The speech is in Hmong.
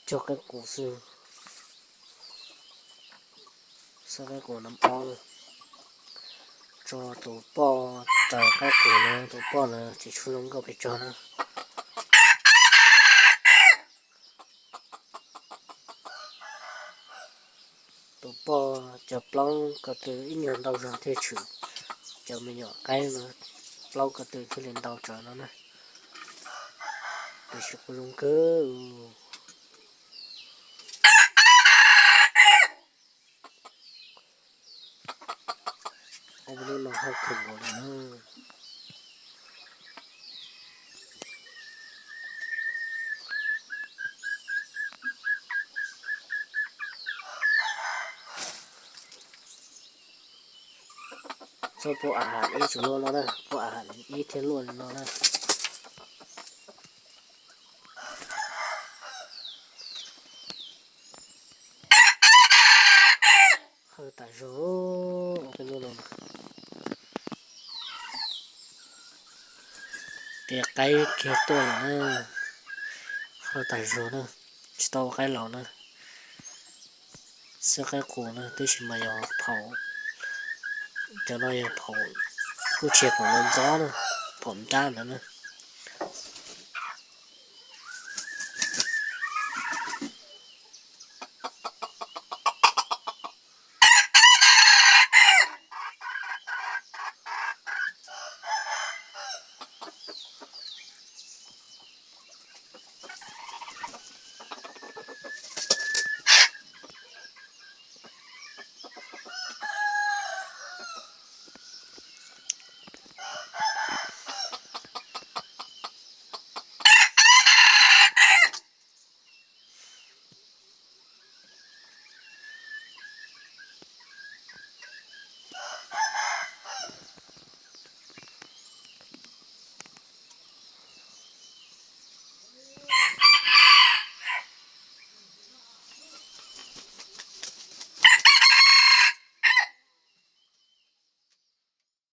Cog qaib qus xwb, xwb qaib qus nab ob na. Tso tus poj raws qaib qus na, tus poj na tsis tshua zoo nkauj pes tsawg na. Tus poj cov plaub ko tw ib nyuag ntau zog thiaj tshwm cov me nyuam qaib no, plaub ko tw thiaj li ntau tsawv no na. Tiam sis kuj zoo kawg. Ob lub no haj kawg nkaus li na. Txhob pub a has ib txwm luaj no na, pub a has ib thiaj luaj li no na. Hawj tas zog, ua peb lub no. Tias qaib kiag tuaj lawm na, hawj tas zog na, tsis tau ua qaib laus na. Xwb qaib qus na, tab sis mas yog phaum, cov no yog phaum, kuj tsis yog phaum ntxob ntxob na, phaum nrab ntawd na.